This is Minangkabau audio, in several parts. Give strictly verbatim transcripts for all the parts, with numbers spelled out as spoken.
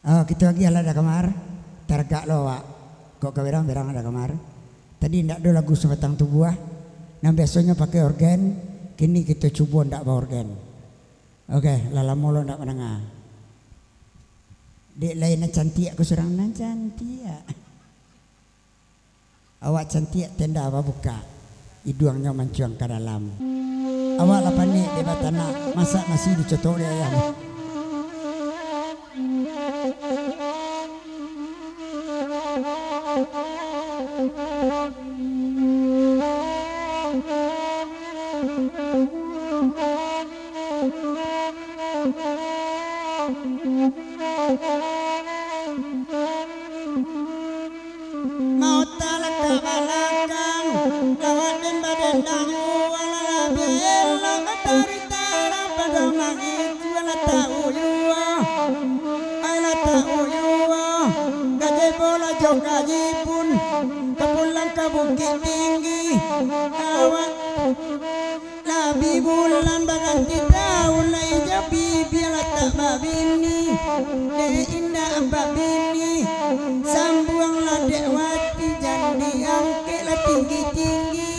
Ah, kito agiah lah Da Kamar. Taragak lo awak. Kok ka berang-berang Da Kamar. Tadi ndak ado lagu Sabatang Tubuah. Nan biasonyo pakai orgen, kini kito cubo ndak baorgen. Oke, lah lamo lo ndak mandanga. Dek lai nan cantiak ko surang, nan cantiak. Awak cantiak tenda babukak, iduangnyo mancuang ka dalam. Awak lah panek dek batanak, masak nasi dicotok dek ayam. Mauta lah ka balakang, lawak den badendang, walah labiah elok matari tarang pado mangecua lah tauyuah, ai lah tauyuah, gaji bola jo gaji pun, ka pulang ka Bukittinggi, awak. Labi bulan baganti taun, lai jo bibia lah tak babini, dek indak babini, sambuang lah dek wati, jan diangkek lah tinggi-tinggi.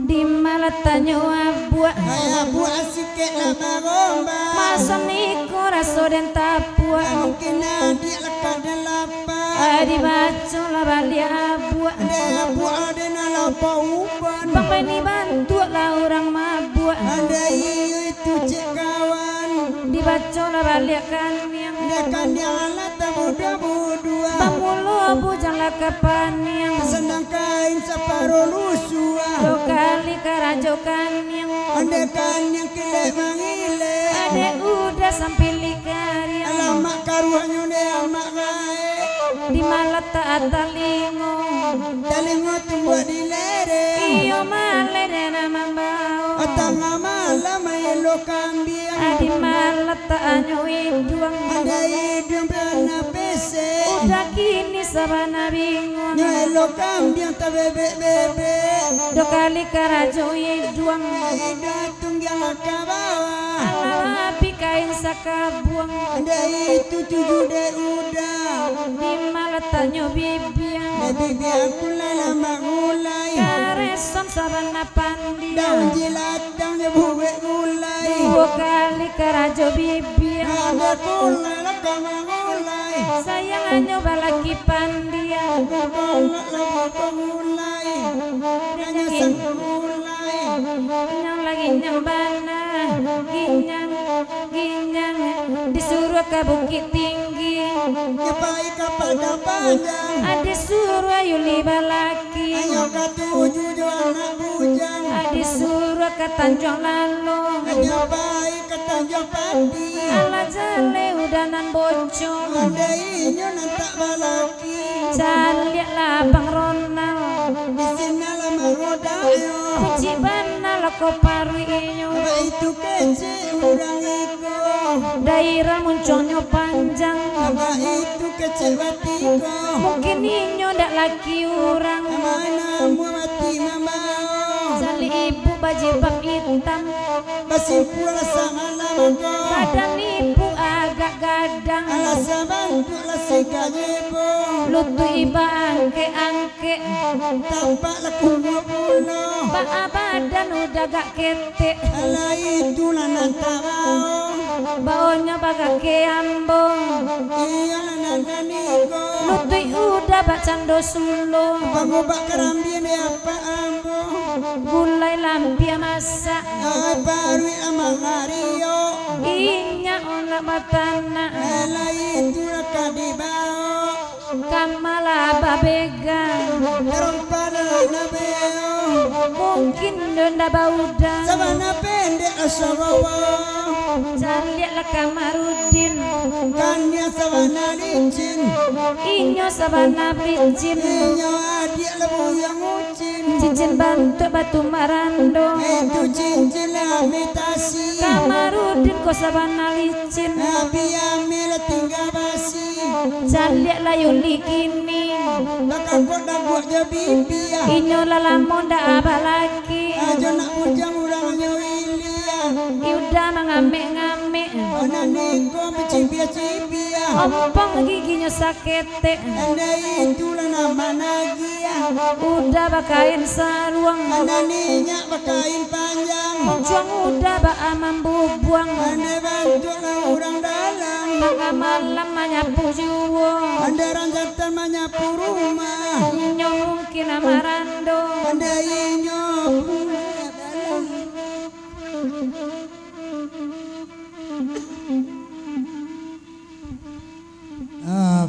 Di ma lataknyo abuak? Hai abuak, asikek lah bagombak. Maso niko raso den tapuak. Mungkin adiak lah ka den lapar. Adi baco lah baliak abuak. Dek abuak ade nan lapau uban. Bang Beni bantuak lah urang mabuak. Andai iyo itu cek kawan. Dibaco lah baliak kaniang. Dek kaniang lah tabuda-budua. Bamulo bujang lah ka paniang. Sandang kain saparo lusuah. Duo kali karajo kaniang. Andai kaniang kilek mangilek. Adek udah sampili kariang. Alamak karuahnyo dek amak gaek. Di ma latak talingo. Talingo tumbuah di lereng. Iyo maleh dek nan mambao. Tangah malam maelo kambiang. Di ma lataknyo iduang. Andai iduang bana pesek. Udah kini sabana binguang. Nyo elo kambiang tabebek-bebek. Duo kali karajo iduang. Iduang tunggang ka bawah. Alah abih kain sakabuang. Andai itu tujuh dek udah. Di ma lataknyo bibiang. Dek bibiang aku lah lamak mulai. Kareson sabana pandiang. Daun jilatang jo buek gulai. Duo kali karajo bibiang. Ado kulah lah ka mangulai. Sayang anyo balaki pandiang. Bukan kolak lah bukan gulai. Anyo sang gulai. Ginyang lah ginyang bana, ginyang, ginyang, disuruah ka Bukittinggi. Nyo pai ka Padang Panjang. Ade suruah Yuli balaki. Anyo katuju jo anak bujang. Ade suruah ka Tanjuang Lalo. Anyo pai ka Tanjuang Pati. Alah jaleh udah nan bocong. Andai inyo nan tak balaki. Caliaklah Abang Ronald. Di sinan lah mangodak yo. Kucik bana lah ko paruik inyo. Baitu kecek urang iko. Dairah muncuangnyo panjang. Baitu kecek batiko. Mungkin inyo ndak laki urang. Mana mua bati mambao. Caliak ibu bajilbab itam. Basimpualah sangalah mangko. Badan ibu agak gadang. Alah sabantuak lah sigajibo. Lutuik iba angkek-angkek. Tampak lah kumuah pulo. Baa badan udah agak ketek. Alah itulah nan tabao. Baonyo bagake ambo. Iyolah nan kaniko. Lutuik udah bak cando sulo. Pangubak karambia dek apak ambo. Gulai lambiah masak. Ai paruik lah mangariok. Inyak onak batanak. Alah itulah ka dibao. Kamalah babega. Karompa dalam nabeo. Mungkin dio ndak bauda. Sabana pendek lah sorowo. Caliaklah Kamarudin. Kandiang sabana licin. Inyo sabana licin. Inyo adiak lah buyuang ucin. Cincin bantuak batu marando. Itu cincin lah imitasi. Kamarudin ko sabana licin. Abi ameh lah tingga basi. Caliaklah Yuli kini. Bakakok daguak jo bibia. Inyo lah lamo ndak balaki. Ajo nak Ujang urang nyo ilia. Uda mangamek-ngamek. Anak niko bacibiah-cibiah. Ompong giginyo saketek. Andai itulah nak managiah. Uda bakain saruang. Anak ninyak bakain panjang. Uncuang uda baa mambubuang. Andai bantuak lah urang dalam. Tangah malam manyapu juo. Andai ranjatan manyapu rumah. Inyo mungkin marando. Andai inyo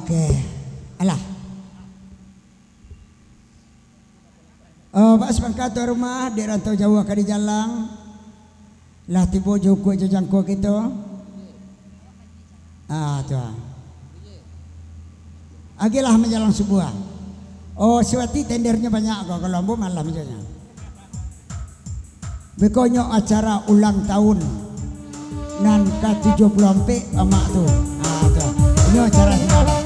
Oke. Alah. Oh, baa sabangka tuan rumah, di rantau jauah ka di jalang. Lah tibo jo ukuak jo jangko kito. Ah, tu ah. Agiahlah manjalang subuah. Oh, suati tendernyo banyak ko, kalau ambo malam sajo. Beko nyo acara ulang tahun nan ka tujuah puluah ampek amak tu. Ah, tu. Nyo acara semalam.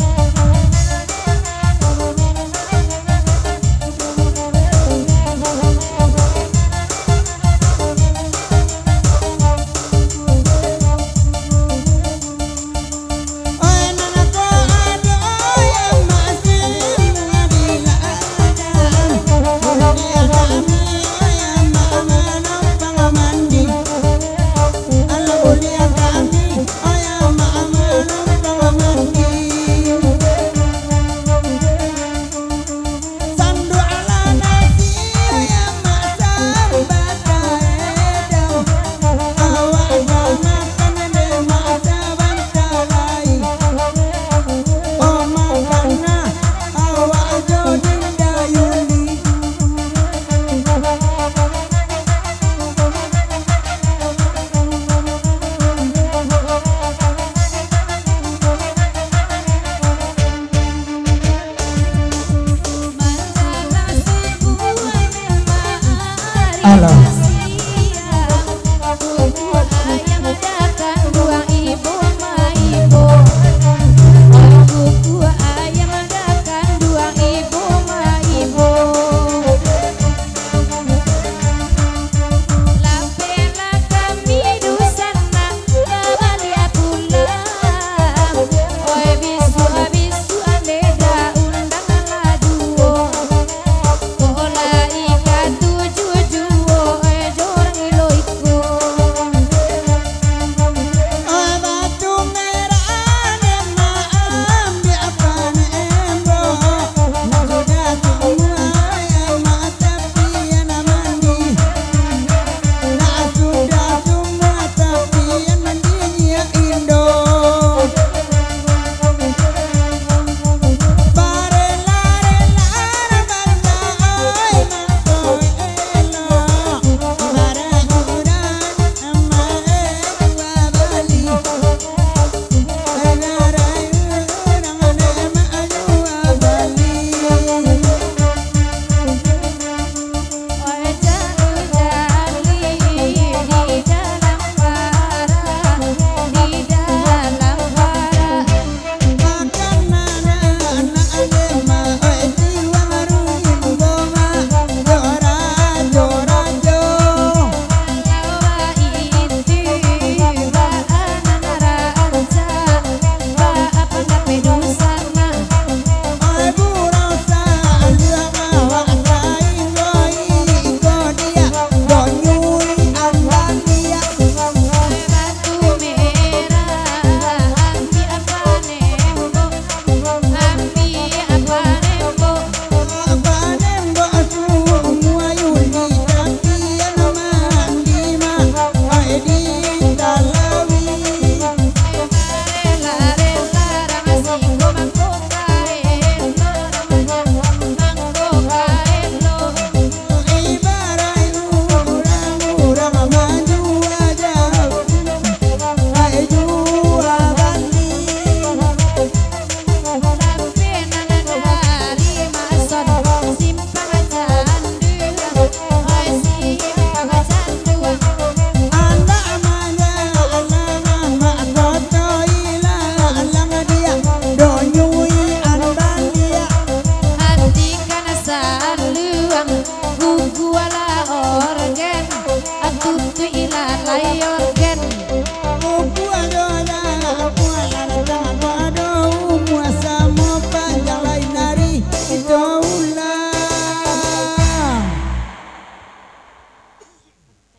Alah.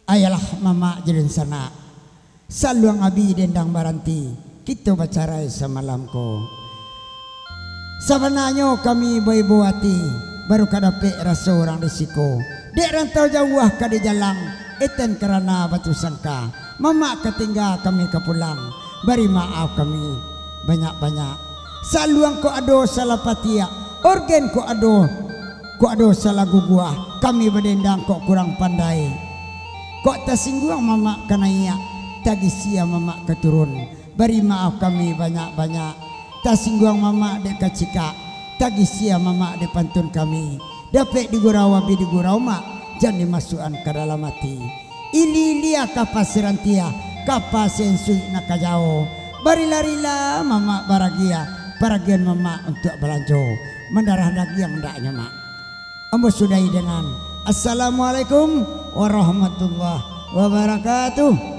Ayolah mamak jo dunsanak, saluang abi dendang baranti, kito bacarai samalam ko. Sabananyo kami baibo ati, baru ka dapek raso urang di siko. Dek rantau jauah ka dijalang, eten karana batu sangka. Mamak ka tingga kami ka pulang, bari maaf kami banyak-banyak. Saluang kok ado salah patiak, orgen kok ado, kok ado salah guguah, kami badendang kok kurang pandai. Kok tasingguang mamak ka naiak, tagisia mamak ka turun, bari maaf kami banyak-banyak. Tasingguang mamak dek kacikak, tagisia mamak dek pantun kami. Dapek digurau abi digurau mak, jan dimasuakan ka dalam ati. Ili-ilia ka pasirantiah, ka pasiansuik nan ka jao. Barila-rila mamak baragiah, paragian mamak untuak balanjo. Mandarah dagiang ndaknyo mak. Ambo sudahi dengan Assalamualaikum warahmatullahi wabarakatuh.